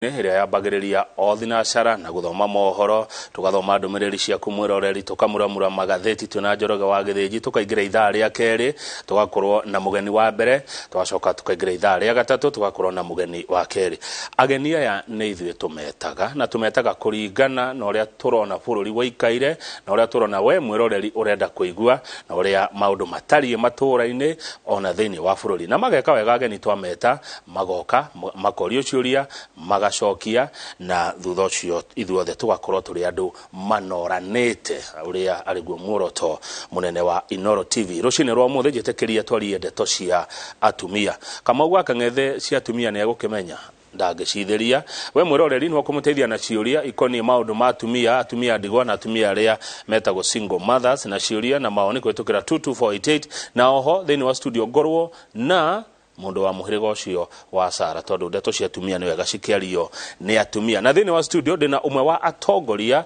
Ĩrĩa yambagĩrĩria o thinacara na gũthoma mohoro, tũgathoma ndũmĩrĩri ciaku mwĩroreri, tũkamuramura magathĩti twĩna Njoroge wa Gĩthĩnji, tũkaingĩra ithaa rĩa kerĩ tũgakorwo na mũgeni wa mbere, tũgacoka tũkaingĩra ithaa rĩa gatatũ tũgakorwo na mũgeni wa kerĩ. Ageni aya nĩ ithuĩ tũmetaga, na tũmetaga kũringana na ũrĩa tũrona bũrũri wĩikaire, na ũrĩa tũrona we mwĩroreri ũrenda kũigua, na ũrĩa maũndũ matariĩ matũũra-inĩ ona thĩinĩ wa bũrũri. Na mageka wega ageni twameta, magoka makorio ciũria magacokia, na thutha ũcio ithuothe tũgakorwo tũrĩ andũ manoranĩte, ũrĩa arĩguo muoroto mũnene wa Inooro TV. Rũcinĩ rwa ũmũthĩ njĩtĩkĩrie twarie ndeto cia atumia. Kamau wa Kang'ethe cia atumia nĩ egũkĩmenya ndangĩcithĩria. We mwĩroreri no kũmũteithia na ciũria ikoniĩ maũndũ ma atumia, atumia ndigwa na atumia arĩa metagwo single mothers, na ciũria na mawoni kũhĩtũkĩra 22488, na oho thĩinĩ wa studio ngorwo na mundu wa muhiriga ucio wa Sara, tondu ndeto cia atumia ni wega cikiario ni atumia. Na thiini wa studio ndina umwe wa atongoria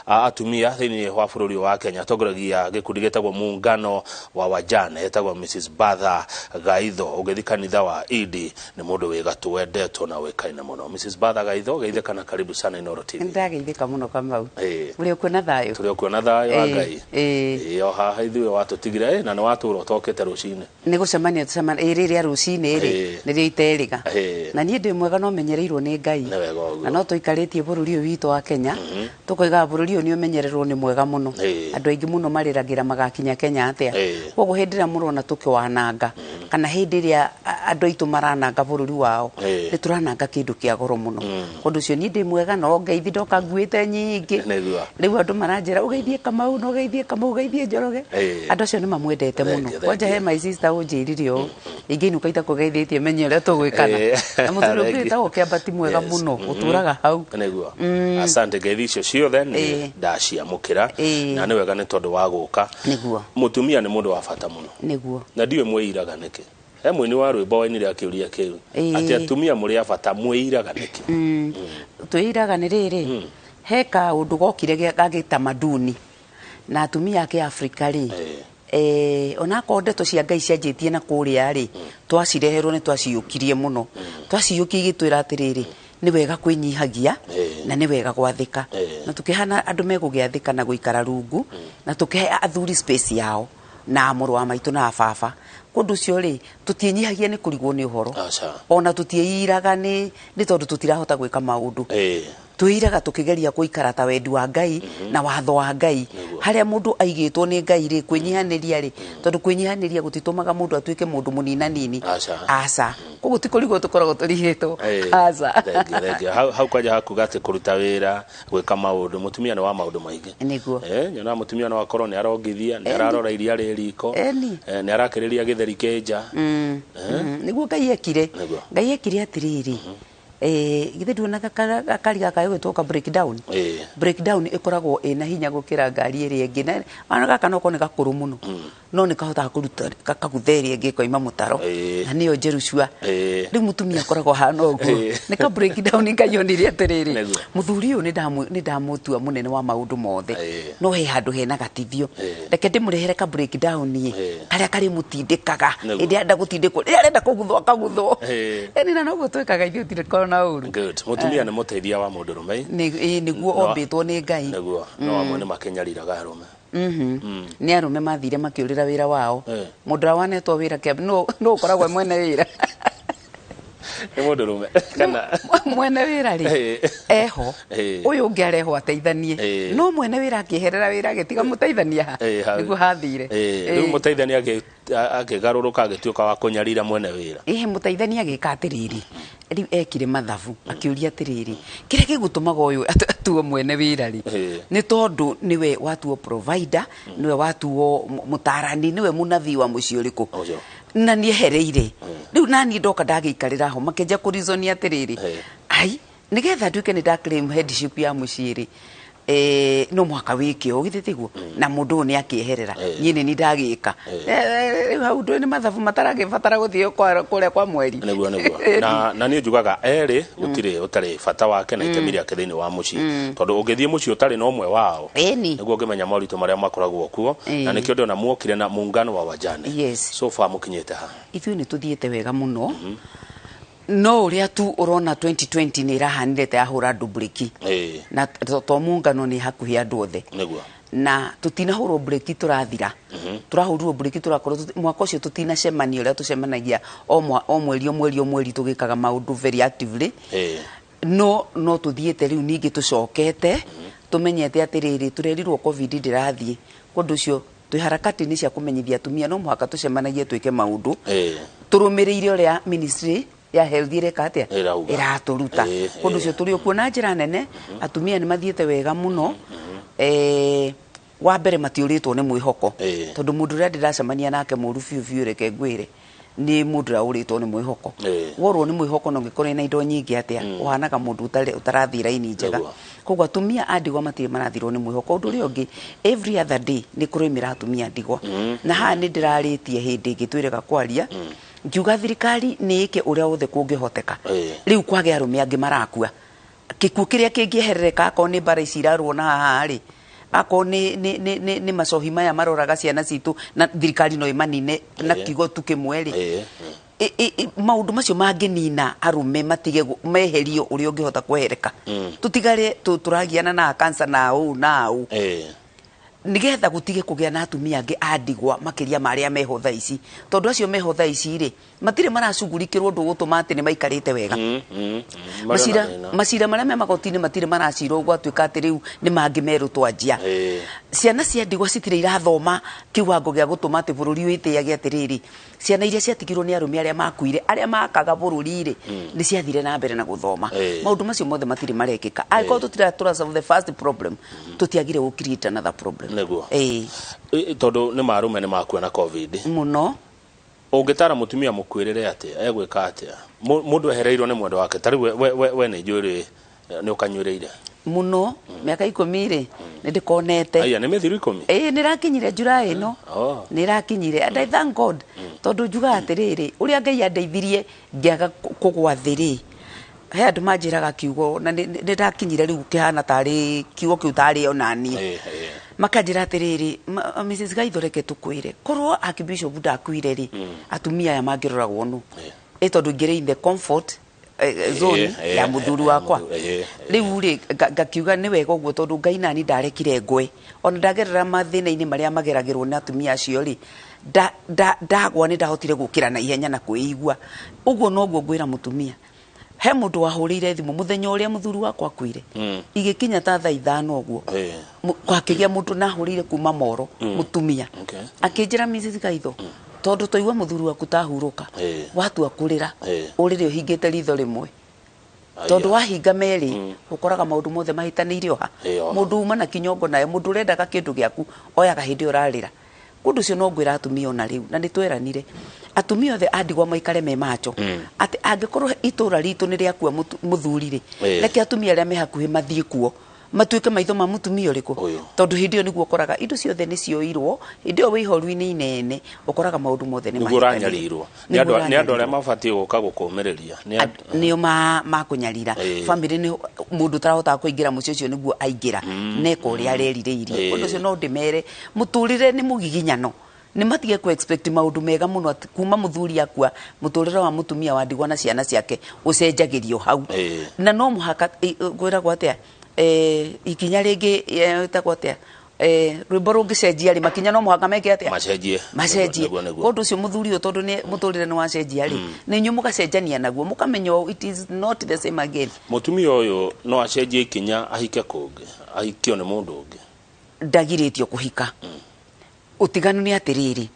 a atumia thiini wa bururi wa Kenya, atongoragia gikundi gitagwo Muungano wa Wajane, etagwo Mrs Bertha Gaitho. Ungithi kanitha wa Idi ni mundu wi gatu wendetwo na wikaine muno. Mrs Bertha Gaitho, geithĩka na karibu sana Inooro TV. Ndageithĩka mũno Kamau. Ũrĩ okuo na thayũ? Tũrĩ okuo na thayũ wa Ngai. Ĩĩ, o haha ithuĩ watũtigire, na nĩ watũra ũtokĩte rũcinĩ. Nĩ gũcemania tũcemania ĩ rĩrĩa rũcinĩ rĩ, nĩrĩo iterĩga. Na niĩ ndĩ mwega no menyereirwo nĩ Ngai. Nĩ wega ũguo. Na no tũikarĩtie bũrũri ũyũ witũ wa Kenya, tũkoigaga bũrũri ũyũ nĩ ũmenyererwo nĩ mwega mũno. Andũ aingĩ mũno marĩragĩra magakinya Kenya atĩa. Koguo hĩndĩ ĩrĩa mũrona tũkĩwananga, kana hĩndĩ ĩrĩa andũ aitũ marananga bũrũri wao, nĩ tũrananga kĩndũ kĩa goro mũno. Ũndũ ũcio niĩ ndĩ mwega no ngeithi ndoka nguĩte nyingĩ. Nĩguo. Rĩu andũ maranjĩra ũgeithie Kamau na ũgeithie Kamau, ũgeithie Njoroge. Andũ acio nĩ mamwendete mũno. Thengiũ, Kwanja he thengiũ. my sister ũnjĩrire ũũ, ingĩinũka itakũgeithĩtie menye ũrĩa tũgwĩkana. Na mũthuri ũngĩ Thengiũ. wĩtagwo Kĩambati mwega mũno, ũtũraga hau. Nĩguo. Asante, ngeithi icio ciothe nĩ ndaciamũkĩra. Na nĩ wega nĩ tondũ wa gũka. Nĩguo. Mũtumia nĩ mũndũ wa bata mũno. Nĩguo. Na ndiũĩ mwĩiraga nĩkĩ. He mũini wa rwĩmbo wainire akĩũria kĩu, atĩ atumia mũrĩ a bata mwĩiraga nĩkĩ? Twĩiraga nĩ rĩrĩ, he kaũndũ gokire ga gĩtamaduni na atumia a kĩafrika rĩ, onakorwo ndeto cia Ngai cianjĩtie na kũrĩa rĩ, twacireherwo nĩ twaciyũkirie mũno. Twaciyũkia igĩtwĩra atĩrĩrĩ, nĩ wega kwĩnyihagia na nĩ wega gwathĩka. Na tũkĩhana andũ megũgĩathĩka na gũikara rungu, na tũkĩhe athuri space yao na mũrũ wa maitũ na baba. Kũndũ ũcio rĩ, tũtiĩnyihagia nĩ kũrigwo nĩ ũhoro. Ona tũtiĩiraga nĩ tondũ tũtirahota gwĩka maũndũ. Twĩiraga tũkĩgeria gũikara ta wendi wa Ngai na watho wa Ngai. Harĩa mũndũ aigĩtwo nĩ Ngai rĩ, kwĩnyihanĩria rĩ, tondũ kwĩnyihanĩria gũtitũmaga mũndũ atuĩke mũndũ mũninanini. Aca. Koguo ti kũrigwo tũkoragwo tũrigĩtwo. Aca. Thengiũ, thengiũ. Hau, hau kwanja hakuga atĩ kũruta wĩra, gwĩka maũndũ, mũtumia nĩ wa maũndũ maingĩ. Nĩguo. Nyonaga mũtumia no akorwo nĩ arongithia, nĩ ararora iria rĩ riko, nĩ arakĩrĩria gĩtheri kĩ nja. Nĩguo Ngai ekire. Nĩguo. Ngai ekire atĩrĩrĩ, githĩ nduonaga gakari gaka gagwĩtwo ka breakdown? Breakdown ĩkoragwo ĩna hinya gũkĩra ngari ĩrĩa ĩngĩ. Na ona gaka no korwo nĩ gakũrũ mũno, no nĩ kahotaga kũruta kakagutha ĩrĩa ĩngĩ ĩkoima mũtaro, na nĩyo njerũ cua. Rĩu mũtumia akoragwo ahana ũguo. Nĩ ka breakdown Ngai onire atĩrĩrĩ, mũthuri ũyũ nĩ ndamũtua mũnene wa maũndũ mothe, no he handũ hena gatithio. Reke ndĩmũrehere ka breakdown ĩ, karĩa karĩmũtindĩkaga. Hĩndĩ ĩrĩa arenda gũtindĩkwo, rĩrĩa arenda kũguthwo akaguthwo. Ĩni na noguo twĩkaga ithuĩ tũtirĩ na ũru. Good. Mũtumia nĩ mũteithia wa mũndũrũme. Nĩguo ombĩtwo nĩ Ngai. Nĩguo. No amwe nĩ makĩnyariraga arũme. Nĩ arũme mathire makĩũrĩra wĩra wao. Mũndũ ũrĩa wanetwo wĩra kĩa nũ ũkoragwo e mwene wĩra? Nĩ mũndũrũme kana mwene wĩra rĩ, eho. Ũyũ ũngĩ areho ateithanie. No mwene wĩra akĩeherera wĩra agĩtiga mũteithania ha. Hau. Nĩguo hathire. Rĩu mũteithania akĩgarũrũka agĩtuĩka wa kũnyarira mwene wĩra. Mũteithania agĩka atĩrĩrĩ, rĩu ekire mathabu akĩũria atĩrĩrĩ, kĩrĩa gĩgũtũmaga ũyũ atuo mwene wĩra rĩ, nĩ tondũ nĩwe watuo provider, nĩwe watuo mũtarani, nĩwe mũnabii wa mũciĩ ũrĩkũ. Ũcio. Na nĩehereire. Rĩu naniĩ ndoka ndagĩikarĩra ho makĩanjia kũ reason atĩrĩrĩ, ai, nĩgetha nduĩke nĩ nda claim headship ya mũciĩ rĩ, no mũhaka wĩke ũũ, githĩ tiguo? Na mũndũ ũyũ nĩ akĩeherera, niĩ nĩ niĩ ndagĩka. Rĩu hau ndũĩ nĩ mathabu mataragĩbatara gũthiĩ kũrĩa kwa mweri. Nĩguo, nĩguo. Na niĩ njugaga erĩ gũtirĩ ũtarĩ bata wake na itemi rĩake thĩinĩ wa mũciĩ. Tondũ ũngĩthiĩ mũciĩ ũtarĩ na ũmwe wao, nĩguo ũngĩmenya moritũ marĩa makoragwo kuo. Na nĩkĩo ndĩrona muokire na muungano wa wajane. So far mũkinyĩte ha? Ithuĩ nĩ tũthiĩte wega mũno. No ũrĩa tu ũrona 2020 nĩ ĩrahanire ta yahũra andũ mburĩki. Na to mũngano nĩ hakuhĩ andũ othe. Nĩguo. Na tũtinahũrwo mburĩki tũrathira. Tũrahũrirwo mburĩki tũrakorwo mwaka ũcio tũtinacemania ũrĩa tũcemanagia o mweri o mweri o mweri tũgĩkaga maũndũ very actively. No tũthiĩte rĩu ningĩ tũcokete tũmenyete atĩrĩrĩ tũrerirwo COVID ndĩrathiĩ. Kũndũ ũcio twĩ harakati-inĩ cia kũmenyithia atumia no mũhaka tũcemanagie twĩke maũndũ. Tũrũmĩrĩire ũrĩa ministry ya health ĩreka atĩa ĩratũruta. Kũndũ ũcio tũrĩ okuo na njĩra nene. Atumia nĩ mathiĩte wega mũno. Wa mbere matiũrĩtwo nĩ mwĩhoko. Tondũ mũndũ ũrĩa ndĩracemania nake mũru biũ biũ reke ngwĩre nĩ mũndũ ũrĩa ũrĩtwo nĩ mwĩhoko. Worwo nĩ mwĩhoko no ngĩkorwo na indo nyingĩ atĩa ũhanaga mũndũ ũtarathiĩ raini njega. Koguo atumia a ndigwa matirĩ marathirwo nĩ mwĩhoko. Ũndũ ũrĩa ũngĩ every other day nĩ kũrĩmĩra atumia ndigwa. Na haha nĩ ndĩrarĩtie hĩndĩ ĩngĩ twĩrega kwaria ngiuga thirikari nĩ ĩke ũrĩa wothe kũngĩhoteka. Rĩu kwagĩa arũme angĩ marakua. Gĩkuũ kĩrĩa kĩngĩeherereka akorwo nĩ mbara ici irarũo na haha rĩ, akorwo nĩ macohi maya maroraga ciana citũ na thirikari no ĩmanine na kiugo tu kĩmwe rĩ. Maũndũ macio mangĩnina arũme matige meherio ũrĩa ũngĩhota kwehereka. Tũtigare tũragiana na cancer na ũũ na ũũ. Nĩgetha gũtige kũgĩa na atumia angĩ a ndigwa makĩria ma arĩa meho thaa ici. Tondũ acio meho thaa ici rĩ, matirĩ maracugurikĩrwo ũndũ ũgũtũma atĩ nĩ maikarĩte wega. Macira marĩa me magoti-inĩ matirĩ maracirwo gwatuĩka atĩ rĩu nĩ mangĩ merũ twanjia. Ciana cia ndigwa citirĩ irathoma kiwango gĩa gũtũma atĩ bũrũri wĩtĩage atĩrĩrĩ. Ciana iria ciatigirwo nĩ arũme arĩa makuire, arĩa makaga bũrũri rĩ, nĩ ciathire na mbere na gũthoma. Maũndũ macio mothe matirĩ marekĩka. Angĩkorwo tũtira solve the first problem, tũtiagire gũ create another problem. Nĩguo. Tondũ nĩ marume nĩ makua na COVID. Mũno. Ũngĩtara mũtumia mũkuĩrĩre atĩa, egwĩka atĩa? Mũndũ ehereirwo nĩ mwendwa wake, ta rĩu we nĩ njũĩ nĩ ũkanyuĩrĩire. Mũno, mĩaka 10 rĩ, nĩ ndĩkonete. Aya, nĩ mĩthiru 10? Ĩĩ, nĩ ĩrakinyire July ĩno. Nĩ ĩrakinyire. And I thank God. Tondũ njugaga atĩrĩrĩ, ũrĩa Ngai andeithirie ngĩaga kũgwa thĩ rĩ, he andũ manjĩraga kiugo, na nĩ ndakinyire rĩu kĩhana tarĩ kiugo kĩu tarĩ ona niĩ. Makanjĩra atĩrĩrĩ, Mrs. Gaitho reke tũkwĩre, korwo Archbishop ndakuire rĩ, atumia aya mangĩroragwo nũ? Tondũ ingĩrĩ in the comfort zone ya mũthuri wakwa. Rĩu rĩ, ngakiuga nĩ wega ũguo tondũ Ngai nani ndarekire ngwe. Ona ndagerera mathĩna-inĩ marĩa mageragĩrwo nĩ atumia acio rĩ, ndagwa nĩ ndahotire gũkĩra na ihenya na kwĩigua. Ũguo noguo ngwĩra mũtumia. He mũndũ wahũrĩire thimũ mũthenya ũrĩa mũthuri wakwa akuire. Igĩkinya ta thaa 5 ũguo. Kwakĩgĩa mũndũ nahũrĩire kuma Moro, mũtumia. Akĩnjĩra Mrs. Gaitho, tondũ twaigua mũthuri waku tahurũka, watua kũrĩra, ũrĩre ũhingĩte ritho rĩmwe. Tondũ wahinga merĩ, ũkoraga maũndũ mothe mahĩtanĩire oha. Mũndũ uma na kinyongo naye, mũndũ ũrendaga kĩndũ gĩaku, oyaga hĩndĩ ĩyo ũrarĩra. Kũndũ ũcio no ngwĩra atumia ona rĩu, na nĩ tweranire. Atumia othe a ndigwa maikare me macho. Atĩ angĩkorwo itũra ritũ nĩ rĩakua mũthuri rĩ, reke atumia arĩa me hakuhĩ mathiĩ kuo, matuĩke maitho ma mũtumia ũrĩkũ. Tondũ hĩndĩ ĩyo nĩguo ũkoraga indo ciothe nĩ cioirwo, hĩndĩ ĩyo wĩ ihoru-inĩ inene, ũkoraga maũndũ mothe nĩ Nĩguo mahĩtanĩire. ũranyarirwo. Nĩ andũ arĩa mabatiĩ gũka gũkũmĩrĩria. Nĩ Nĩo makũnyarira. Family nĩ mũndũ ũtarahotaga kũingĩra mũciĩ ũcio nĩguo aingĩra. Neka ũrĩa arerirĩirie. Ũndũ ũcio no ndĩmere, mũtũrĩre nĩ mũgiginyano. Nĩ matige ku expect maũndũ mega mũno atĩ kuma mũthuri akua, mũtũrĩre wa mũtumia wa ndigwa na ciana ciake ũcenjagĩrio hau. Na no mũhaka, kwĩragwo atĩa? Ikinya rĩngĩ, ĩtagwo atĩa? Rwĩmbo rũngĩcenjia rĩ, makinya no mũhaka meke atĩa? Macenjie. Macenjie. Nĩguo, nĩguo. Ũndũ ũcio mũthuri ũyũ tondũ nĩ mũtũrĩre nĩ wacenjia rĩ, nĩ inyuĩ mũgacenjania naguo, mũkamenya it is not the same again. Mũtumia ũyũ no acenjie ikinya ahike kũngĩ, ahikio nĩ mũndũ ũngĩ. Ndagirĩtio kũhika. Ũtiganu nĩ atĩrĩrĩ,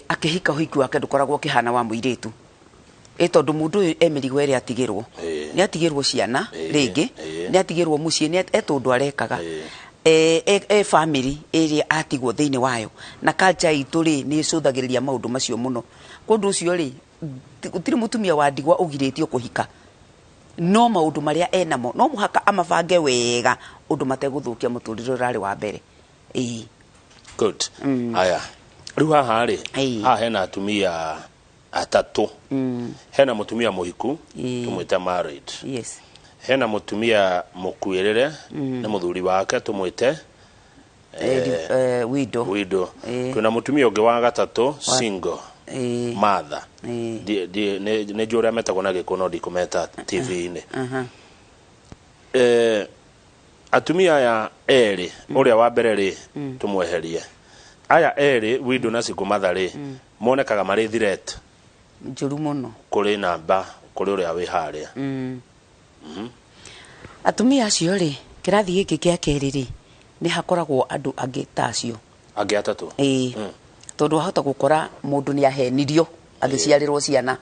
akĩhika ũhiki wake ndũkoragwo ũkĩhana wa mũirĩtu. Tondũ mũndũ ũyũ e mĩrigo ĩrĩa atigĩrwo. Nĩ atigĩrwo ciana rĩngĩ, nĩ atigĩrwo mũciĩ, nĩ e tũndũ arekaga. Family ĩrĩa atigwo thĩinĩ wayo. Na culture itũ rĩ, nĩ ĩcũthagĩrĩria maũndũ macio mũno. Kũndũ ũcio rĩ, gũtirĩ mũtumia wa ndigwa ũgirĩtio kũhika. No maũndũ marĩa enamo, no mũhaka amabange wega ũndũ mategũthũkia mũtũrĩre ũrarĩ wa mbere. Good. Aya. Rĩu haha rĩ, haha hena atumia atatũ. Hena mũtumia mũhiku, tũmwĩte married. Hena mũtumia mũkuĩrĩre, nĩ mũthuri wake tũmwĩte, Widow. Widow. Twĩna mũtumia ũngĩ wa gatatũ, single. Martha. Nĩ njũĩ ũrĩa metagwo na Gĩkũyũ no ndikũmeta TV-inĩ. Atumia aya erĩ, ũrĩa wa mbere rĩ, tũmweherie. Aya erĩ, widow na single mother rĩ, monekaga marĩ threat njũru mũno kũrĩ namba kũrĩ ũrĩa wĩ harĩa. Atumia acio rĩ, kĩrathi gĩkĩ kĩa kerĩ rĩ, nĩ hakoragwo andũ angĩ ta acio. Angĩ atatũ. Ĩĩ, tondũ wahota gũkora mũndũ nĩ ahenirio agĩciarĩrwo ciana,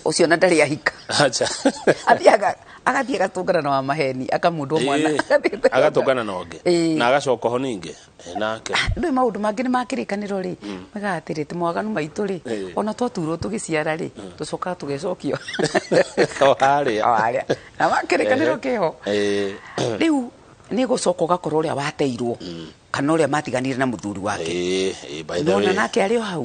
ũcio na ndarĩ ahika. Acha. Athiaga agathiĩ agatũngana na wa maheni, akamũndwo mwana. Agatũngana na ũngĩ na agacoka ho ningĩ nake. Ndũĩ maũndũ mangĩ nĩ makĩrĩkanĩro rĩ, maigaga atĩrĩ ti mwaganu maitũ rĩ, ona twaturwo tũgĩciara rĩ, tũcokaga tũgecokio o harĩa. O harĩa na makĩrĩkanĩro kĩho. Rĩu nĩ gũcoka ũgakora ũrĩa wateirwo kana ũrĩa matiganire na mũthuri wake. By the nona way. Nake arĩ o hau.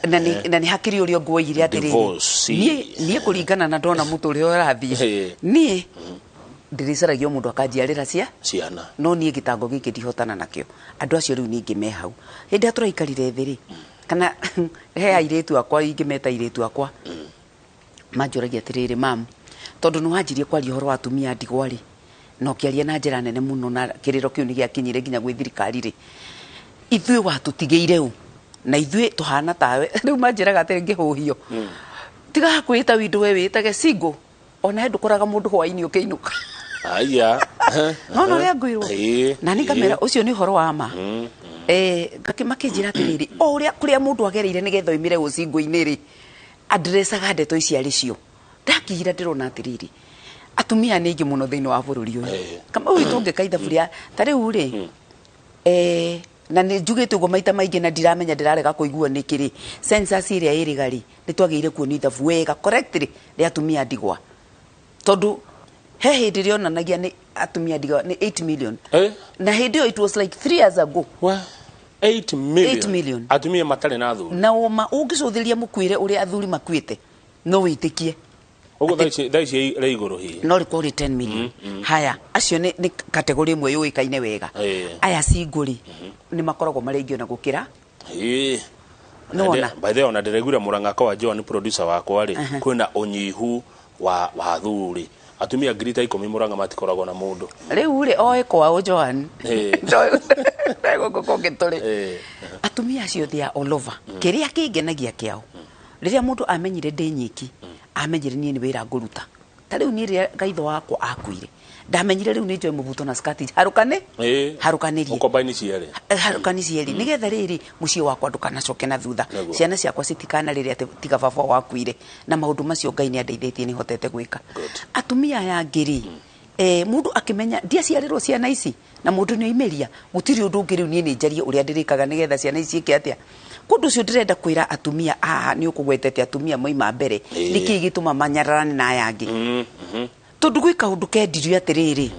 Na nĩ hakĩrĩ ũrĩa ũngĩ woigire atĩrĩrĩ, Divorce. niĩ kũringana na ndona mũtũrĩre ũrathiĩ, niĩ ndĩrĩcaragia o mũndũ akanjiarĩra cia ciana. No niĩ gĩtango gĩkĩ ndihotana nakĩo. Andũ acio rĩu ningĩ me hau. Hĩndĩ ĩrĩa tũraikarire thĩ rĩ, kana he airĩtu akwa ingĩmeta airĩtu akwa, manjũragia atĩrĩrĩ, "Mamu, tondũ nĩ wanjirie kwaria ũhoro wa atumia a ndigwa rĩ, na ũkĩaria na njĩra nene mũno, na kĩrĩro kĩu nĩ gĩakinyire nginya gwĩ thirikari rĩ, ithuĩ watũtigĩire ũ na ithuĩ tũhana tawe?" Rĩu manjĩraga atĩrĩ, ngĩhũhio, "Tigaga kwĩĩta windo, we wĩĩtage single, ona he ndũkoraga mũndũ hwainĩ ũkĩinũka." Aya. No ũrĩa ngwĩrwo na nĩ ngamera ũcio nĩ ũhoro wa ma. Makĩnjĩra atĩrĩrĩ, o ũrĩa kũrĩa mũndũ agereire nĩgetha oimĩre ũcingo-inĩ rĩ, andrecaga ndeto ici arĩ cio. Ndakĩira ndĩrona atĩrĩrĩ, atumia nĩ aingĩ mũno thĩinĩ wa bũrũri ũyũ. Kama ũyũ tũngĩka ithabu rĩa ta rĩu rĩ, na nĩ njugĩte ũguo maita maingĩ na ndiramenya ndĩrarega kũiguo nĩkĩ rĩ, census ĩrĩa ĩrĩga rĩ, nĩ twagĩrĩire kuonio ithabu wega correctly rĩa atumia ndigwa, tondũ he hĩndĩ rĩonanagia nĩ atumia ndigwa nĩ 8 million. Na hĩndĩ ĩyo it was like 3 years ago. We, 8 million. 8 million. Atumia matarĩ na athuri. Na ũma ũngĩcũthĩria mũkuĩre ũrĩa athuri makuĩte, no wĩtĩkie. Ũguo thaa ici rĩ igũrũ hihi. No rĩkorwo rĩ 10 million. Haya, acio nĩ category ĩmwe yũĩkaine wega. Aya single rĩ, nĩ makoragwo marĩ aingĩ ona gũkĩra. Nĩwona? By the way, ona ndĩraiguire Mũrang'a kwa John, producer wakwa rĩ, kwĩna ũnyihu wa athuri. Atumia 10,000 Mũrang'a matikoragwo na mũndũ. Rĩu rĩ, oĩ kwao Joan. Ndoĩ gũkũ kũngĩ tũrĩ. Atumia acio they are all over. Kĩrĩa kĩngenagia kĩao, rĩrĩa mũndũ amenyire ndĩ nyiki, amenyire niĩ nĩ wĩra ngũruta. Ta rĩu niĩ rĩrĩa gaitho wakwa akuire, ndamenyire rĩu nĩ njoe mũbuto na skati harũkane harũkanĩrie. Ũkombaini cierĩ. Harũkani cierĩ, nĩgetha rĩrĩ mũciĩ wakwa ndũkanacoke na thutha. Ciana ciakwa citikanarĩre atĩ tiga baba wakuire, na maũndũ macio Ngai nĩ andeithĩtie, nĩ hotete gwĩka. Atumia aya angĩ rĩ, mũndũ akĩmenya ndiaciarĩrwo ciana ici na mũndũ nĩ oimĩria, gũtirĩ ũndũ ũngĩ. Rĩu niĩ nĩ njarie ũrĩa ndĩrĩkaga nĩgetha ciana ici ciĩke atĩa. Kũndũ ũcio ndĩrenda kwĩra atumia haha nĩ ũkũgwetete atumia moima mbere, nĩkĩĩ gĩtũma manyararane na aya angĩ? Tondũ gwĩ kaũndũ kendirio atĩrĩrĩ,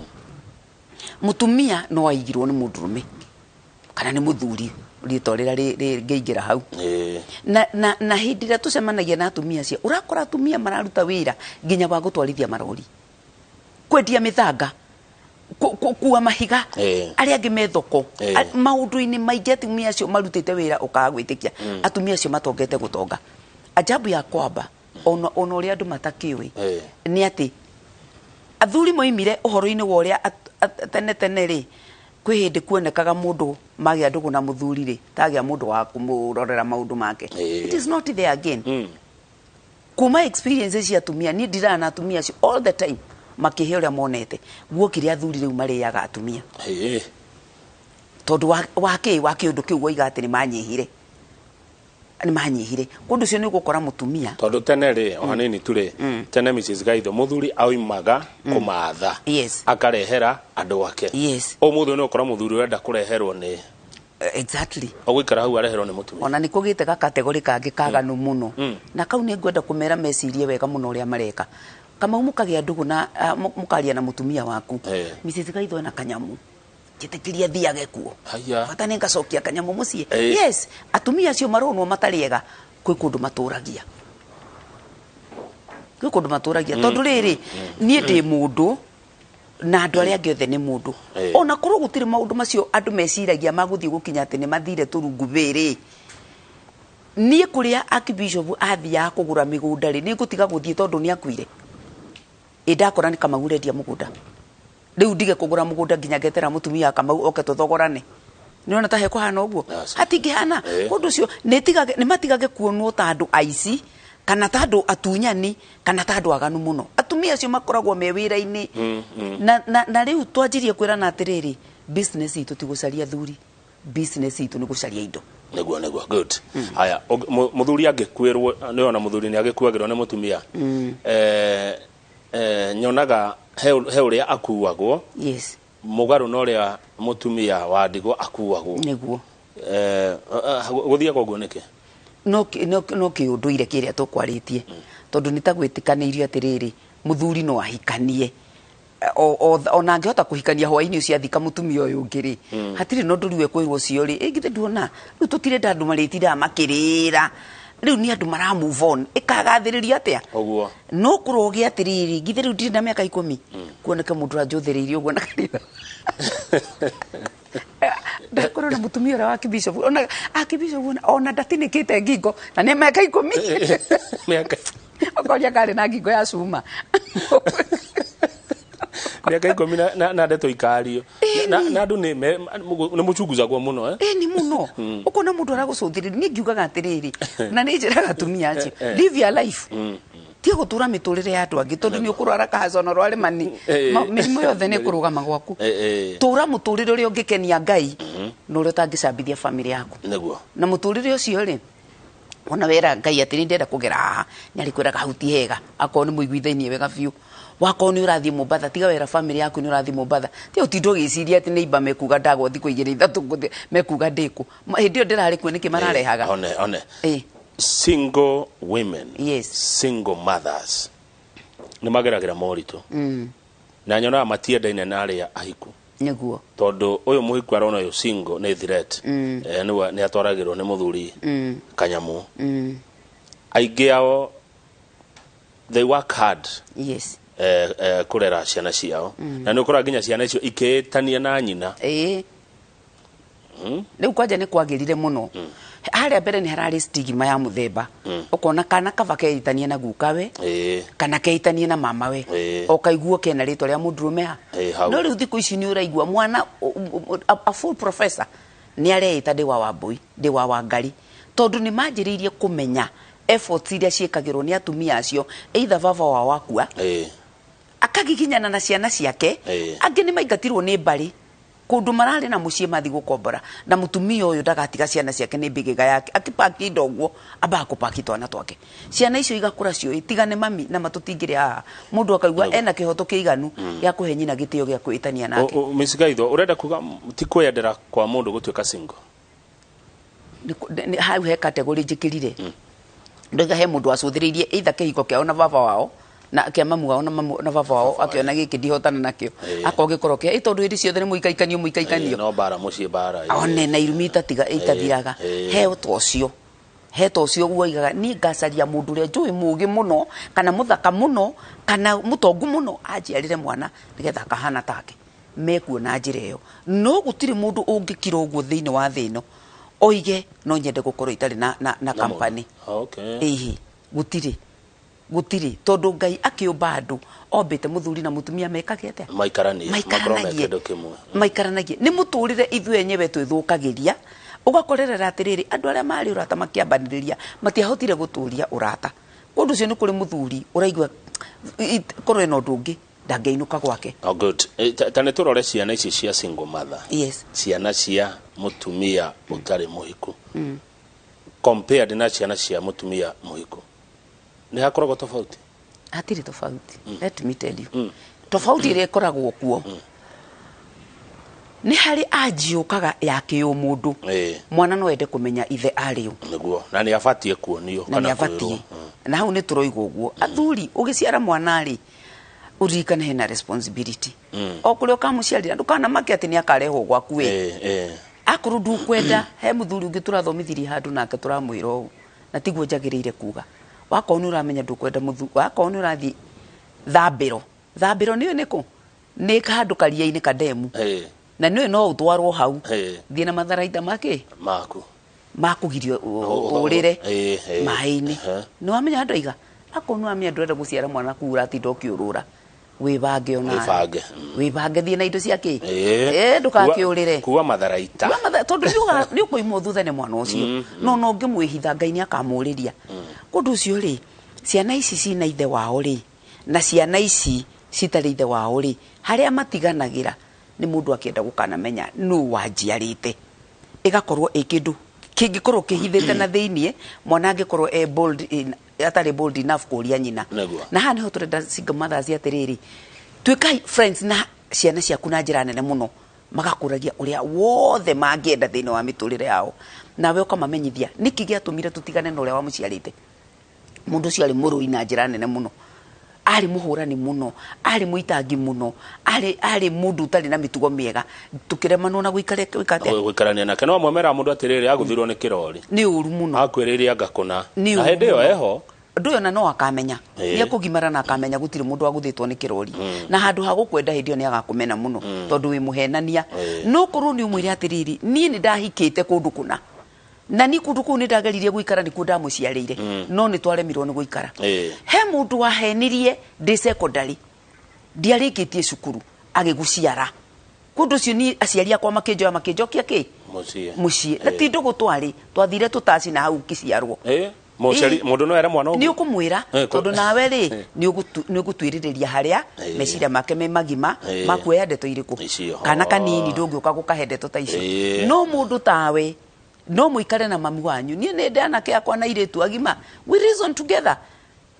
mũtumia no aigirwo nĩ mũndũrũme kana nĩ mũthuri, rĩtwa rĩrĩa rĩngĩingĩra hau. Na hĩndĩ ĩrĩa tũcemanagia na atumia acio, ũrakora atumia mararuta wĩra nginya wa gũtwarithia marori, kwendia mĩthanga, kua mahiga, arĩa angĩ me thoko. Maũndũ-inĩ maingĩ atumia acio marutĩte wĩra ũkaga gwĩtĩkia. Atumia acio matongete gũtonga ajabu ya kwamba ona ũrĩa andũ matakĩũĩ nĩ atĩ athuri moimire ũhoro-inĩ wa ũrĩa tene tene rĩ, kwĩ hĩndĩ kuonekaga mũndũ magĩa ndũgũ na mũthuri rĩ, tagĩa mũndũ wa kũmũrorera maũndũ make. It is not there again. Kuma experience cia atumia, niĩ ndiraga na atumia acio all the time makĩhe ũrĩa monete. Guokire athuri rĩu marĩaga atumia. Tondũ wa kĩ wa kĩũndũ kĩu woiga atĩ nĩ manyihire kũndũ ũcio nĩ ũgũkora mũtumia. Tondũ tene rĩ, o hanini tu rĩ, tene Mrs Gaitho, mũthuri aumaga kũmatha, akarehera andũ ake. Ũmũthĩ nĩ ũkora mũthuri ũrenda kũreherwo nĩ ũgũikara hau areherwo nĩ mũtumia. Ona nĩ kũgĩte gakategori kangĩ kaganu mũno, na kau nĩ ngwenda kũmera mecirie wega mũno ũrĩa mareka. Kamau, mũkagĩa ndũgũ na mũkaria na mũtumia waku, Mrs Gaitho ena kanyamu, njĩtĩkĩria thiage kuo. Haya. Bata nĩ ngacokia kanyamu mũciĩ. Yes, atumia acio maronwo matarĩ ega, kwĩ kũndũ matũragia, kwĩ kũndũ matũragia, tondũ rĩrĩ, niĩ ndĩ mũndũ na andũ arĩa angĩ othe nĩ mũndũ. Ona korwo gũtirĩ maũndũ macio andũ meciragia magũthiĩ gũkinya atĩ nĩ mathire tũrungu bĩrĩ. Niĩ kũrĩa Archbishop athiaga kũgũra mĩgũnda rĩ, nĩ ngũtiga gũthiĩ tondũ nĩ akuire? Ĩ ndakora nĩ Kamau ũrendia mũgũnda, rĩu ndige kũgũra mũgũnda nginya ngetera mũtumia wa Kamau oke tũthogorane? Nĩũrona ta hekũhana ũguo? Aca. Hatingĩhana. Ũndũ ũcio nĩ matigage kuonwo ta andũ aici kana ta andũ atunyani kana ta andũ aganu mũno. Atumia acio makoragwo me wĩra-inĩ. Na rĩu twanjirie kwĩrana atĩrĩrĩ, business itũ ti gũcaria athuri, business itũ nĩ gũcaria indo. Nĩguo good. Haya, mũthuri angĩkuĩrwo, nĩ ona mũthuri nĩ agĩkuagĩrwo nĩ mũtumia. Nyonaga he ũrĩa akuagwo. Yes. Mũgarũ na ũrĩa mũtumia wa ndigwa akuagwo. Nĩguo. Gũthiaga ũguo nĩkĩ? No kĩũndũire kĩrĩa tũkwarĩtie. Tondũ nĩ ta gwĩtĩkanĩirio atĩrĩrĩ, mũthuri no ahikanie. Ona angĩhota kũhikania hwaĩ-inĩ ũcio athika mũtumia ũyũ ũngĩ rĩ, hatirĩ na ũndũ rĩu ekwĩrwo ũcio rĩ, ĩ githĩ nduona rĩu tũtirenda andũ marĩtindaga makĩrĩra, rĩu nĩ andũ mara move on, ĩkagathĩrĩria atĩa? Ũguo. No kũroge atĩrĩrĩ, githĩ rĩu ndirĩ na mĩaka 10, kuoneke mũndũ ũranjũthĩrĩirie ũguo na kanitha. Ndakorwo na mũtumia ũrĩa wa Archbishop, ona Archbishop ona ndatinĩkĩte ngingo na nĩ mĩaka 10. Mĩaka. Okoria karĩ na ngingo ya cuma. Mĩaka 10 na ndeto ikario. Na andũ nĩ mũcunguzagwo mũno, eh? Ĩni mũno. Ũkona mũndũ aragũcũthĩrĩria, niĩ ngiugaga atĩrĩrĩ, na nĩ njĩraga atumia acio, live your life. Tiga gũtũra mĩtũrĩre ya andũ angĩ tondũ nĩ ũkũrwara kahaco na ũrware mani. Mĩrimũ yothe nĩ ĩkũrũgama gwaku. Tũra mũtũrĩre ũrĩa ũngĩkenia Ngai na ũrĩa ũtangĩcambithia famĩlĩ yaku. Nĩguo. Na mũtũrĩre ũcio rĩ, ona wera Ngai atĩ nĩ ndĩrenda kũgera haha, nĩ arĩkwĩraga hau ti hega, akorwo nĩ mũiguithainie wega biũ. Wakorwo nĩ ũrathiĩ Mombatha, tiga wera famĩlĩ yaku nĩ ũrathiĩ Mombatha. Tiga ũtinde ũgĩciria atĩ nĩ imba mekuga ndagwa thikũ igĩrĩ ithatũ ngũthiĩ, mekuga ndĩkũ. Hĩndĩ ĩyo ndĩrarĩ kuo nĩkĩ mararehaga? One. Single women, Yes. single mothers nĩ mageragĩra moritũ. Na nyonaga matiendaine na arĩa ahiku. Nĩguo. Tondũ ũyũ mũhiku arona ũyũ single nĩ threat. Nĩ atwaragĩrwo nĩ mũthuri kanyamu. Aingĩ ao they work hard. Yes. Kũrera ciana ciao. Na nĩ ũkoraga nginya ciana icio ikĩĩtania na nyina. Rĩu kwanja nĩ kwagĩrire mũno. Harĩa mbere nĩ hararĩ stigma ya mũthemba. Ũkona kana kaba keitanie na gukawe, kana keitanie na mamawe. Ũkaigua kena rĩtwa rĩa mũndũrũme ha. Hau. No rĩu thikũ ici nĩ ũraigua mwana, a full professor nĩ areĩta ndĩ wa Wambui, ndĩ wa Wangari. Tondũ nĩ manjĩrĩirie kũmenya efforts iria ciĩkagĩrwo nĩ atumia acio, either baba wao akua, akagiginyana na ciana ciake, angĩ nĩ maingatirwo nĩ mbarĩ kũndũ mararĩ na mũciĩ mathiĩ gũkombora, na mũtumia ũyũ ndagatiga ciana ciake nĩ mbĩgĩga yake, akĩpaki indo ũguo ambaga kũpaki twana twake, ciana icio igakũra ciũĩ tiga nĩ mami na matũtingĩrĩ haha, mũndũ akaigua ena kĩhoto kĩiganu gĩa kũhe nyina gĩtĩo gĩa kwĩtania nake. Miss Gaitho, ũrenda kuga ti kwĩyendera kwa mũndũ gũtuĩka single? Hau he category njĩkĩrire. Ndoiga he mũndũ wacũthĩrĩirie either kĩhiko kĩao na baba wao na kĩa mamu wao na mamu na baba wao, akĩona gĩkĩ ndihotana nakĩo, akorwo gĩkorwo kĩa, tondũ hĩndĩ ciothe nĩ mũikaikanio, mũikaikanio. No bara mũciĩ bara, One na irumi itathiraga. He ta ũcio, he ta ũcio woigaga niĩ ngacaria mũndũ ũrĩa njũĩ mũũgĩ mũno kana mũthaka mũno kana mũtongu mũno anjiarĩre mwana nĩgetha akahana take. Mekuo na njĩra ĩyo. No gũtirĩ mũndũ ũngĩkira ũguo thĩinĩ wa thĩ ĩno oige no nyende gũkorwo itarĩ na Na mũndũ. company. Okay. Ĩhĩ, gũtirĩ. Gũtirĩ, tondũ Ngai akĩũmba andũ ombĩte mũthuri na mũtumia mekage atĩa? Maikaranie, makorwo me Maikaranagie. kĩndũ kĩmwe. Maikaranagie. Nĩ mũtũrĩre ithuĩ enyewe twĩthũkagĩria, ũgakorerera atĩrĩrĩ, andũ arĩa marĩ ũrata makĩambanĩrĩria matiahotire gũtũria ũrata. Ũndũ ũcio nĩ kũrĩ mũthuri ũraigua korwo ena ũndũ ũngĩ ndangĩinũka gwake. Oh, good. Ta nĩ tũrore ciana ici cia single mother. Yes. Ciana cia mũtumia ũtarĩ mũhiku. Compared na ciana cia mũtumia mũhiku. Nĩ hakoragwo tofauti? Hatirĩ tofauti. Let me tell you. Tofauti ĩrĩa ĩkoragwo kuo nĩ harĩ anji yũkaga ya kĩũmũndũ. Mwana no ende kũmenya ithe arĩ ũ. Nĩguo. Na nĩ abatiĩ kuonio Na nĩ kana abatiĩ. kwĩrwo. Na hau nĩ tũroiga ũguo. Athuri, ũgĩciara mwana rĩ, ũririkane hena responsibility. O kũrĩa ũkamũciarĩra, ndũkanamake atĩ nĩ akarehwo gwaku we. Akorwo ndukwenda, he mũthuri ũngĩ tũrathomithirie handũ nake tũramwĩra ũũ, na tiguo njagĩrĩire kuga. Wakorwo nĩ ũramenya ndũkwenda mũthuri, wakorwo nĩ ũrathiĩ thambĩro. Thambĩro nĩũĩ nĩ kũ? Nĩ handũ karia-inĩ kademu. Na nĩũĩ no ũtwarwo hau. Thiĩ na matharaita makĩ? Maku. Makũgirio ũrĩre maĩ-inĩ. Nĩ wamenya andũ aiga akorwo nĩ wamenya ndũrenda gũciara mwana kuu ũratinda ũkĩũrũra, wĩbange ona Wĩbange. Wĩbange, thiĩ na indo cia kĩ ndũgakĩũrĩre. Kuwa matharaita. Kuua tondũ nĩ ũkũimwo thutha nĩ mwana ũcio, no ũngĩmwĩhitha Ngai nĩ akamũrĩria. Kũndũ ũcio rĩ, ciana ici cina ithe wao rĩ, na ciana ici citarĩ ithe wao rĩ, harĩa matiganagĩra nĩ mũndũ akĩenda gũkanamenya nũ wanjiarĩte, ĩgakorwo ĩ kĩndũ kĩngĩkorwo kĩhithĩte na thĩiniĩ, mwana angĩkorwo e bold in, atarĩ bold enough kũria nyina. Na haha nĩho tũrenda single mothers atĩrĩrĩ, tuĩkai friends na ciana ciaku na njĩra nene mũno, magakũragia ũrĩa wothe mangĩenda thĩinĩ wa mĩtũrĩre yao, nawe ũkamamenyithia nĩkĩ gĩatũmire tũtigane na ũrĩa wamũciarĩte. Mũndũ ũcio arĩ mũrũi na njĩra nene mũno, arĩ mũhũrani mũno, arĩ mũitangi mũno, arĩ mũndũ ũtarĩ na mĩtugo mĩega, tũkĩremanwo na gũikara gwĩka atĩa? Gũikarania nake no amwe meraga mũndũ atĩrĩrĩ, agũthirwo nĩ kĩrori. Nĩ ũru mũno. Akwĩrĩire anga kũna. Nĩ Na ũru hĩndĩ ĩyo mũno. eho. Ũndũ ũyũ ona no akamenya, nĩ ekũgimara na akamenya gũtirĩ mũndũ agũthĩtwo nĩ kĩrori, na handũ ha gũkwenda hĩndĩ ĩyo nĩ agakũmena mũno tondũ wĩ mũhenania. No korwo nĩ ũmwĩre atĩrĩrĩ, niĩ nĩ ndahikĩte kũndũ kũna, na niĩ kũndũ kũu nĩ ndageririe gũikara, nĩkuo ndamũciarĩire, no nĩ twaremirwo nĩ gũikara. He mũndũ wahenirie ndĩ secondary, ndiarĩkĩtie cukuru, agĩgũciara. Kũndũ ũcio niĩ aciari akwa makĩnjoya makĩnjokia kĩ? Mũciĩ. Mũciĩ. Na ti ndũgũ twarĩ, twathire tũtaci na hau ngĩciarwo. Mũciari mũndũ no ere mwana nĩ ũguo? Ũkũmwĩra tondũ nawe rĩ, nĩ ũgũtuĩrĩrĩria harĩa meciria make me magima makuoya ndeto irĩkũ. Icio. Kana kanini ndũngĩũka gũkahe ndeto ta icio. No mũndũ tawe no mũikare na mami wanyu. Niĩ nĩ ndĩ anake akwa na airĩtu agima, we reason together.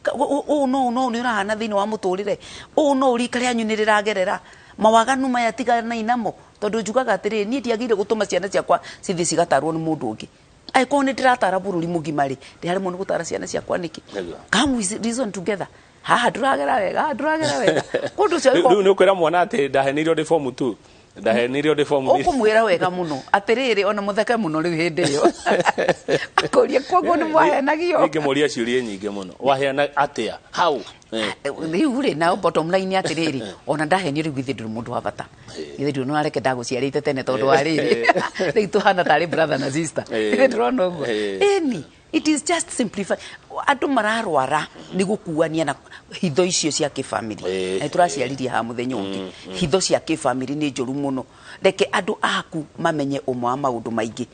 Ũũ no nĩ ũrahana thĩinĩ wa mũtũrĩre ũũ, no rika rĩanyu nĩ rĩragerera mawaganu maya, tiganai namo, tondũ njugaga atĩrĩrĩ, niĩ ndiagĩrĩire gũtũma ciana ciakwa cithiĩ cigatarwo nĩ mũndũ ũngĩ. Angĩkorwo nĩ ndĩratara bũrũri mũgima rĩ, ndĩraremwo nĩ gũtara ciana ciakwa nĩkĩ? Come, we reason together. Haha ndũragera wega, haha ndũragera wega, kũndũ ũcio Rĩu nĩ ũkwĩra mwana atĩ ndahenirio ndĩ form 2, ndahenirio ndĩ form 3? Ũkũmwĩra wega mũno atĩrĩrĩ, ona mũtheke mũno rĩu hĩndĩ ĩyo akũrie, koguo nĩ mwahenagio. Ingĩmũria ciũria nyingĩ mũno, waheana atĩa hau? Rĩu rĩ, nao bottom line atĩrĩrĩ, ona ndahenio rĩu, githĩ ndũrĩ mũndũ wa bata? Githĩ ndũrĩ areke ndagũciarĩte tene, tondũ wa rĩrĩ, rĩu tũhana tarĩ brother na sister. Githĩ ndũrona ũguo? Ĩni it is just simplify. Andũ mararwara nĩ gũkuania na hitho icio cia kĩbamĩrĩ. Na tũraciaririe haha mũthenya ũngĩ, hitho cia kĩbamĩrĩ nĩ njũru mũno. Reke andũ aku mamenye ũmwe wa maũndũ maingĩ,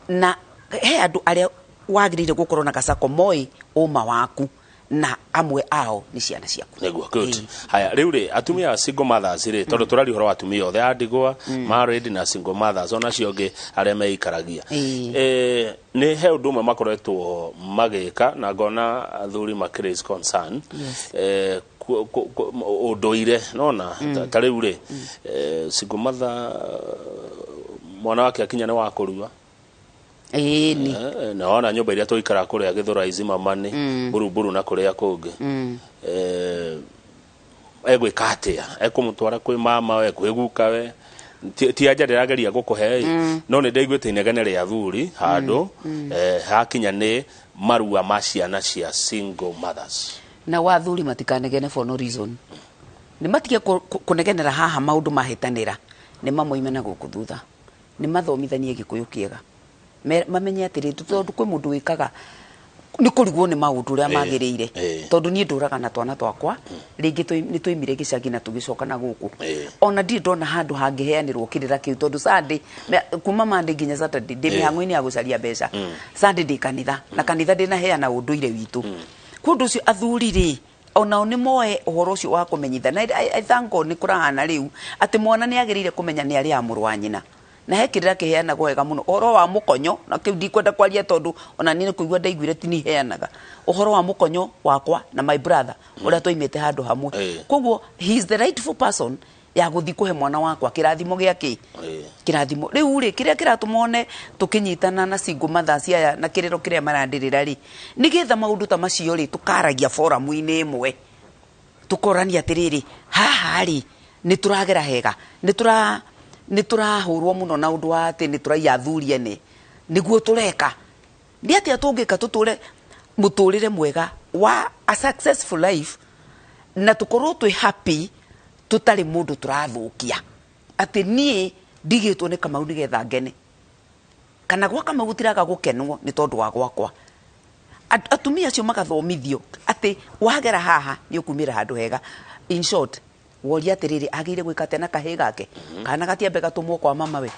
na he andũ arĩa wagĩrĩire gũkorwo na gacako moĩ ũma waku, na amwe ao nĩ ciana ciaku. Nĩguo, good. Haya, rĩu rĩ, atumia a single mothers rĩ, tondũ tũraria ũhoro wa atumia othe a ndigwa, married na single mothers, ona acio angĩ arĩa meikaragia, nĩ he ũndũ ũmwe makoretwo magĩka na ngona athuri makĩ raise concern. Ũndũire nona ta rĩu rĩ, single mother, mwana wake akinya nĩ wa kũrua. Ĩni. Na wona nyũmba iria tũikara kũrĩa Gĩthũrai, Zimamani, Mburumburu na kũrĩa kũngĩ, egwĩka atĩa? Ekũmũtwara kwĩ mama we, kwĩ guka we? Ti anja ndĩrageria gũkũhe ĩ, no nĩ ndaiguĩte inegene rĩa athuri handũ hakinya nĩ marua ma ciana cia single mothers. Na wathuri matikanegene for no reason, nĩ matige kũnegenera haha maũndũ mahĩtanĩra, nĩ mamoime na gũkũ thutha, nĩ mathomithanie gĩkũyũ kĩega. Mamenye atĩrĩ, tondũ kwĩ mũndũ wĩkaga nĩ kũrigwo nĩ maũndũ ũrĩa magĩrĩire. Tondũ niĩ ndũraga na twana twakwa, rĩngĩ nĩ twaimire gĩcagi na tũgĩcoka na gũkũ. Ona ndirĩ ndona handũ hangĩheanĩrwo kĩrĩra kĩu, tondũ Sunday kuma Monday nginya Saturday ndĩ mĩhang'o-inĩ ya gũcaria mbeca. Sunday ndĩ kanitha, na kanitha ndĩnaheana ũndũire witũ. Kũndũ ũcio athuri rĩ, onao nĩ moe ũhoro ũcio wa kũmenyitha, na I thank God nĩ kũrahana rĩu atĩ mwana nĩ agĩrĩire kũmenya nĩ arĩ ya mũrũ wa nyina, na he kĩrĩra kĩheanagwo wega mũno ũhoro wa mũkonyo, na kĩu ndikwenda kwaria tondũ ona niĩ nĩ kũigua ndaiguire ti niheanaga ũhoro wa mũkonyo wakwa na my brother ũrĩa twaimĩte handũ hamwe. Koguo he is the rightful person ya gũthiĩ kũhe mwana wakwa kĩrathimo gĩa kĩ kĩrathimo. Rĩu rĩ, kĩrĩa kĩratũma one tũkĩnyitana na single mothers aya na kĩrĩro kĩrĩa marandĩrĩra rĩ, nĩgetha maũndũ ta macio rĩ, tũkaragia forum-inĩ ĩmwe, tũkorania atĩrĩrĩ, haha rĩ, nĩ tũragera hega, nĩ tũrahũrwo mũno na ũndũ wa atĩ nĩ tũraiya athuri ene, nĩguo tũreka nĩ atĩa tũngĩka tũtũre mũtũrĩre mwega wa a successful life, na tũkorwo twĩ happy, tũtarĩ mũndũ tũrathũkia atĩ niĩ ndigĩtwo nĩ Kamau nĩgetha ngene. Kana gwa Kamau gũtiraga gũkenwo nĩ tondũ wa gwakwa. Atumia acio magathomithio atĩ wagera haha nĩ ũkumĩra handũ hega. In short, woria atĩrĩrĩ, agĩrĩire gwĩka atĩa na kahĩĩ gake? Kana gatiambe gatũmwo kwa mama we,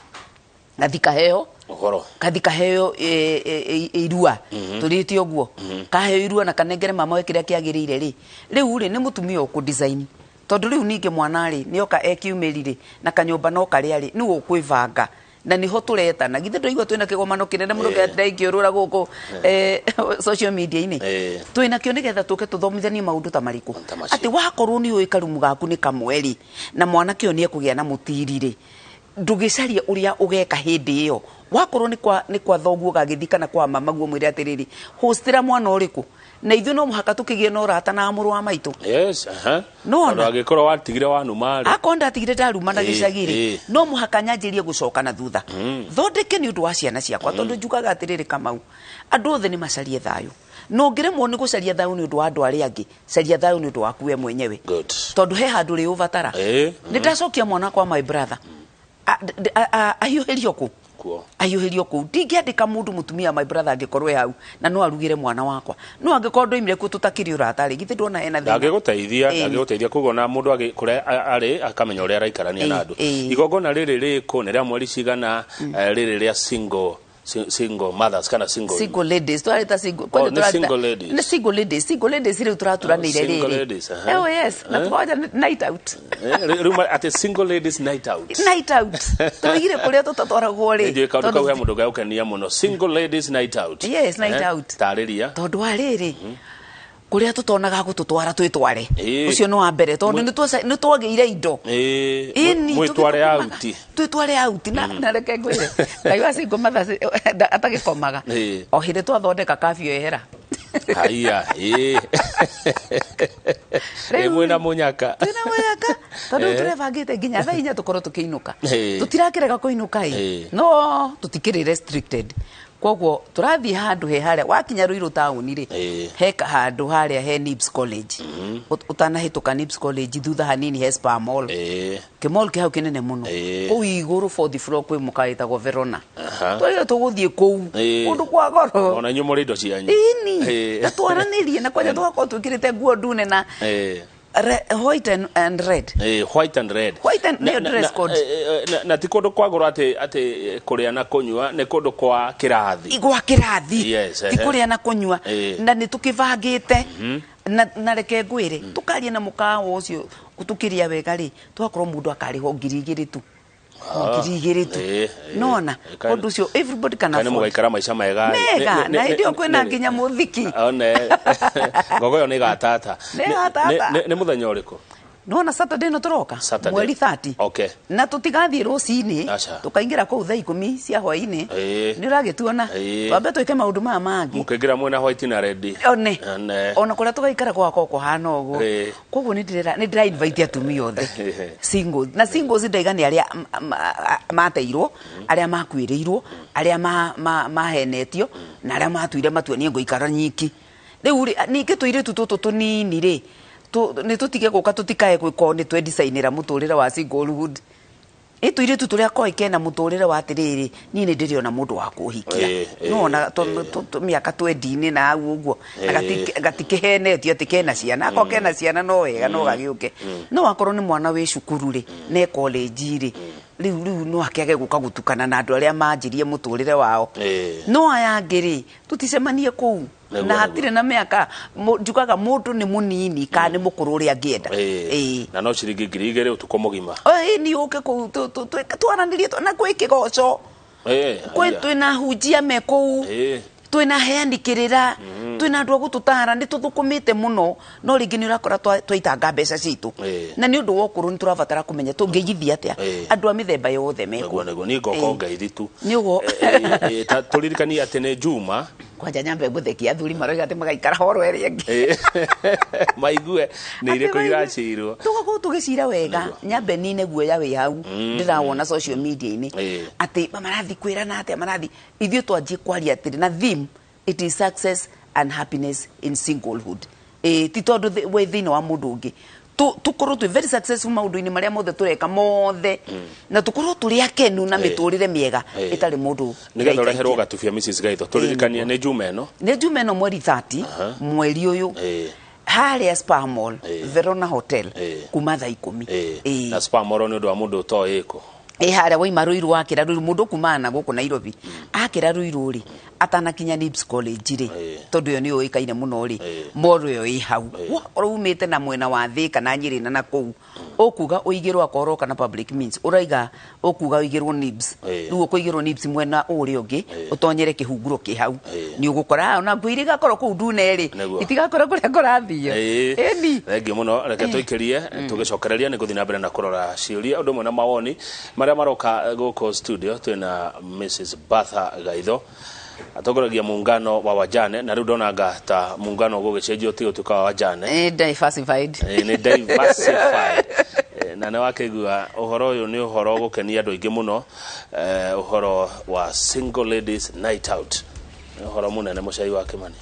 gathi kaheo ũhoro, kathi kaheo irua, tũrĩte ũguo, kaheo irua na kanengere mama we kĩrĩa kĩagĩrĩire rĩ. Rĩu rĩ, nĩ mũtumia ũkũ design, tondũ rĩu ningĩ mwana rĩ nĩoka ekiumĩri rĩ, na kanyũmba no karĩa rĩ, nĩwe ũkwĩbanga, na niho tũretana. Githĩ ndũigua twĩna kĩgomano kĩnene mũno kĩrĩa ndĩraingĩũrũra gũkũ social media-inĩ? Twĩna kĩo nĩgetha tũke tũthomithanie maũndũ ta marĩkũ? Ta macio. Atĩ wakorwo nĩ ũĩ karumu gaku nĩ kamwe rĩ, na mwanake ũyũ nĩ ekũgĩa na mũtiri rĩ, ndũgĩcarie ũrĩa ũgeka hĩndĩ ĩyo. Wakorwo nĩ kwa thoguo gagĩthiĩ kana kwa mama guo, mwĩre atĩrĩrĩ, hostĩra mwana ũrĩkũ, na ithuĩ no mũhaka tũkĩgĩe na ũrata na mũrũ wa maitũ. Yes, aha. Nĩwona? Tondũ angĩkorwo watigire wanuma rĩ, Akorwo ndatigire ndaruma na gĩcagi rĩ, no mũhaka nyanjĩrie gũcoka na thutha, thondeke nĩ ũndũ wa ciana ciakwa, tondũ njugaga atĩrĩrĩ, Kamau, andũ othe nĩ macarie thayũ, na ũngĩremwo nĩ gũcaria thayũ nĩ ũndũ wa andũ arĩa angĩ, caria thayũ nĩ ũndũ waku we mwenyewe. Good. Tondũ he handũ rĩ ũbatara. Nĩ ndacokia mwana kwa my brother, ahiũhĩrio kũ? Kuo. Ahiũhĩrio kũu. Ndingĩandĩka mũndũ mũtumia my brother angĩkorwo e hau na no arugĩre mwana wakwa, no angĩkorwo ndoimire kuo tũtakĩrĩ ũrata rĩ, githĩ ndona hena thĩna? Ndangĩgũteithia. Ĩĩ. Ndangĩgũteithia. Koguo na mũndũ kũrĩa arĩ akamenya ũrĩa araikarania na andũ. Igongona rĩrĩ rĩkũ? Nĩ rĩa mweri cigana? Rĩrĩ rĩa single mothers kana single Single ladies twarĩta single. Oh, nĩ single ladies. Nĩ single ladies, single ladies rĩu tũraturanĩire. Single Rĩrĩ. ladies, aha. Oh yes, na tũkawanja night out. Rĩu atĩ single ladies night out. Night out, tũigire kũrĩa tũtatwaragwo rĩ. Ndiũĩ kaũndũ kau he mũndũ gegũkenia mũno, single ladies night out. Yes, night out. Tarĩria. Tondũ wa rĩrĩ, kũrĩa tũtonaga gũtũtwara twĩtware. Ũcio nĩ wa mbere, tondũ nĩ twagĩire indo. Ĩni, Mwĩtware tũgĩtũmaga. out. Twĩtware out, na reke ngwĩre, Ngai wa single mothers atagĩkomaga. O hĩndĩ twathondeka kafio ehera. Haiya, ĩĩ. Rĩu Mwĩna mũnyaka. Twĩna mũnyaka, tondũ rĩu tũrebangĩte nginya thaa 4 tũkorwo tũkĩinũka. Tũtirakĩrega kũinũka ĩ, no tũtikĩrĩ restricted, koguo tũrathiĩ handũ he harĩa wakinya Ruiru taũni rĩ, he handũ harĩa he Nibs College. Ũtanahĩtũka Nibs College thutha hanini he Spar Mall. Kĩmall kĩ hau kĩnene mũno. Kũu igũrũ fourth floor kwĩ mũkawa wĩtagwo Verona. Twaire tũgũthiĩ kũu kũndũ kwa goro. Ona inyuĩ mũrĩ indo cianyu. Ĩni, na twaranĩrie, na kwanja tũgakorwo twĩkĩrĩte nguo ndune na white and red. White and red. White and- nĩyo dress code. Na ti kũndũ kwa goro atĩ kũrĩa na kũnyua, nĩ kũndũ kwa kĩrathi. Gwa kĩrathi. Ti kũrĩa na kũnyua. Na nĩ tũkĩbangĩte, na reke ngwĩre, tũkaria na mũkawa ũcio, tũkĩrĩa wega rĩ, tũgakorwo mũndũ akarĩhwo 2,000 tu, 2,000 tu. Nona ũndũ ũcio everybody can Kana afford. mũgaikara maica mega. Mega, na hĩndĩ ĩyo kwĩna nginya mũthiki. One ngogo ĩyo nĩ ĩgatata. Nĩ ĩgatata. Nĩ mũthenya ũrĩkũ? Nona Saturday ĩno tũroka. Saturday. Mweri 30. Na tũtigathiĩ rũcinĩ. Aca. Tũkaingĩra kũu thaa 10 cia hwainĩ. Nĩ ũragĩtuona, twambe twĩke maũndũ maya mangĩ. Mũkĩingĩra mwĩna white na red. One. One. Ona kũrĩa tũgaikara gũgakorwo kũhana ũguo. Koguo nĩ ndĩra invite atumia othe singles, na singles ndaiga nĩ arĩa mateirwo, arĩa makuĩrĩirwo, arĩa mahenetio, na arĩa matuire matua niĩ ngũikara nyiki. Rĩu rĩ, ningĩ tũirĩtu tũtũ tũnini rĩ, nĩ tũtige gũka, tũtikae gwĩko nĩ twendicainĩra mũtũrĩre wa singlehood. Ĩ tũirĩtu tũrĩa koi kena mũtũrĩre wa atĩrĩrĩ, niĩ nĩ ndĩrĩ ona mũndũ wa kũhikia. Nona mĩaka twendi-inĩ na hau ũguo, na gatikĩhenetio atĩ kena ciana. Akorwo kena ciana no wega, no gagĩũke. No akorwo nĩ mwana wĩ cukuru rĩ, ne college rĩ, rĩu no akĩage gũka gũtukana na andũ arĩa manjirie mũtũrĩre wao. No aya angĩ rĩ, tũticemanie kũu. Na hatirĩ na mĩaka. Njugaga mũndũ nĩ mũnini kana nĩ mũkũrũ, ũrĩa angĩenda. Na no ciringi 2,000 ũtukũ mũgima. Ĩ ni ũke kũu twaranĩrie na kwĩ kĩgoco, kwĩ twĩna hunjia me kũu, twĩna heani kĩrĩra, twĩna andũ a gũtũtara. Nĩ tũthũkũmĩte mũno, no rĩngĩ nĩ ũrakora twaitanga mbeca citũ, na nĩ ũndũ wa ũkũrũ nĩ tũrabatara kũmenya tũngĩigithia atĩa. Andũ a mĩthemba yothe mekuo. Nĩguo niĩ ngoka ngaithi tu. Nĩ ũguo. Ta tũririkanie atĩ nĩ Juma. Kwanja nyambe ngũthekia athuri maroiga atĩ magaikara horo ĩrĩa ĩngĩ. Maigue nĩ irĩkũ Atĩ iracirwo. Tũgakorwo tũgĩcira wega. Nyambe nine guoya wĩ hau ndĩrawona social media-inĩ, atĩ marathi kwĩrana atĩa, marathi ithuĩ twanjie kwaria atĩrĩ na theme, it is success and happiness in singlehood. Ti tondũ wĩ thĩinĩ wa mũndũ ũngĩ. Tukorwo twĩ very successful maũndũ-inĩ marĩa mothe tũreka mothe, na tukorwo tũrĩ akenu na mĩtũrĩre mĩega ĩtarĩ mũndũ. Nĩgetha ũreherwo gatubia, Mrs Gaitho, tũririkanie nĩ Juma ĩno. Nĩ Juma ĩno, mweri 30, mweri ũyũ, harĩa Spa Mall, Verona Hotel, kuma thaa 10. Na Spa Mall, nĩ ũndũ wa mũndũ ũtoĩ ĩkũ? Ĩ harĩa waima Ruiru, wakĩra Ruiru, mũndũ kumana na gũkũ Nairobi akĩra Ruiru rĩ, atanakinya Nibs College rĩ, tondũ ĩyo nĩ yũĩkaine mũno rĩ, mall ĩyo ĩ hau. Wakorwo umĩte na mwena wa Thĩka na Nyĩrĩ na nakũu, ũkuga ũigĩrwo, akorwo kana public means ũraiga, ũkuga ũigĩrwo Nibs. Rĩu ũkũigĩrwo Nibs mwena ũrĩa ũngĩ, ũtonyere kĩhunguro kĩ hau, nĩ ũgũkora ona nguo iria igakorwo kũu ndune rĩ, itigakorwo kũrĩa kũrathio. Ĩni. Thengiũ mũno. Reke tũikĩrie, tũgĩcokereria nĩ gũthiĩ na mbere na kũrora ciũria ũndũ ũmwe na mawoni marĩa maroka gũkũ studio. Twĩna Mrs Bertha Gaitho, atongoragia muungano wa wajane, na rĩu ndonanga ta muungano ũgũgĩcenjio, ti gũtuĩka wa wajane. Diversified. Nĩ diversified. Na nĩ wakĩigua ũhoro ũyũ nĩ ũhoro gũkenia andũ aingĩ mũno, ũhoro wa single ladies night out. Nĩ ũhoro mũnene, mũcai wa Kĩmani.